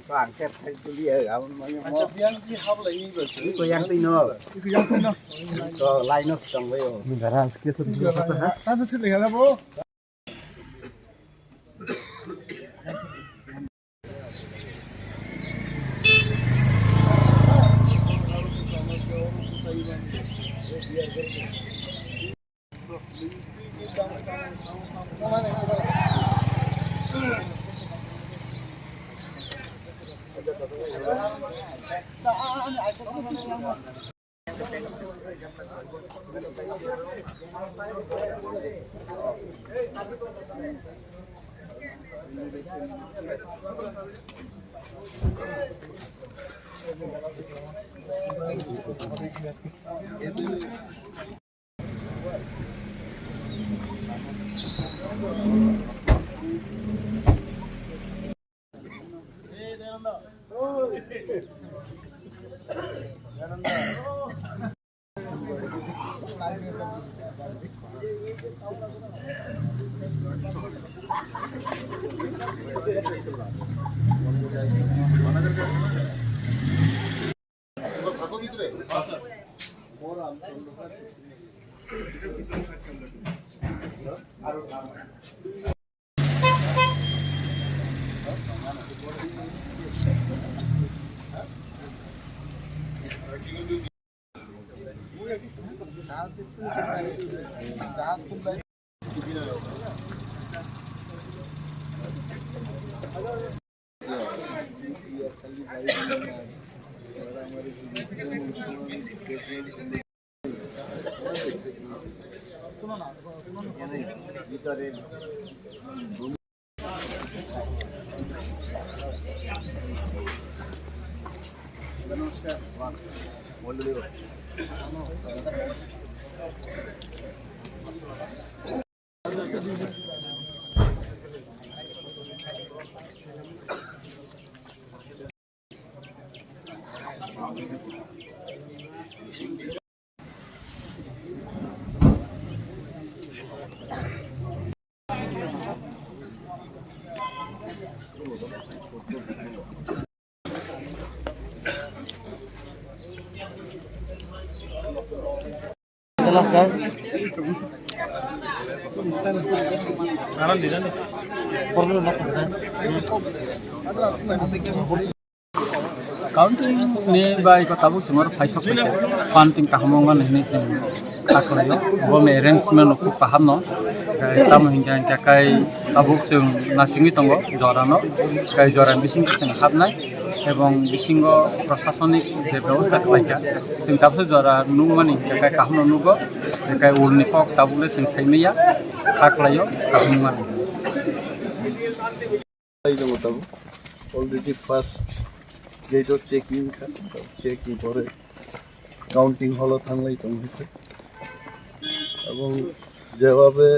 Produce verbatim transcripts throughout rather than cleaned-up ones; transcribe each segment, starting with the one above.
Ang khe phai tuli, ang manya mo. Acha, biang di hap lai ni ba. Iko yang twi no. Iko yang twi no. To lai no tong bai o. Ni gara ke so. Tata se le gala bo. Counting ni bai ko tabuk chwng oro phaisok phaikha, counting kaham wngmani hinwi chwng kha khlaio. Boni arrangement rok khub kaham no. Tamo hinkhe hinkhe kai tabuk chwng nasingwi tongo jora no. Kai jora bising chwng hapnai ebong bisingo prosasonik je bebosta khlaikha, chwng tabuk jora nukmani hinkhe kai kaham no nugo. Kai ulni kok tabuk le chwng saimanya, kha khlaio kaham wngmani. Tei tongo tabuk. Already first gate o checking kha, checking pore counting hall o thanglai tongo. Ebong jebabe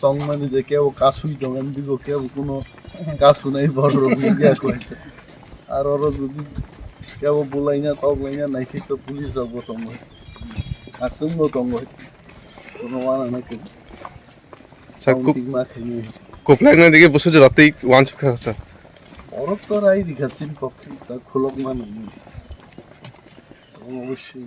songmani je kebo kasui tongo, ani bigo kebo kuno kasunai borok rok wngya koi. Aro oro jodi kebo bulaina toklaina naikhe to police rok bo tongo, aksung bo tongo, kuno wana naikhe. Sa kup-, kuplai na dige busu jora tei wansuk kha sa. Borok to rai rikha chin kok ta khulok mano. Obossoi.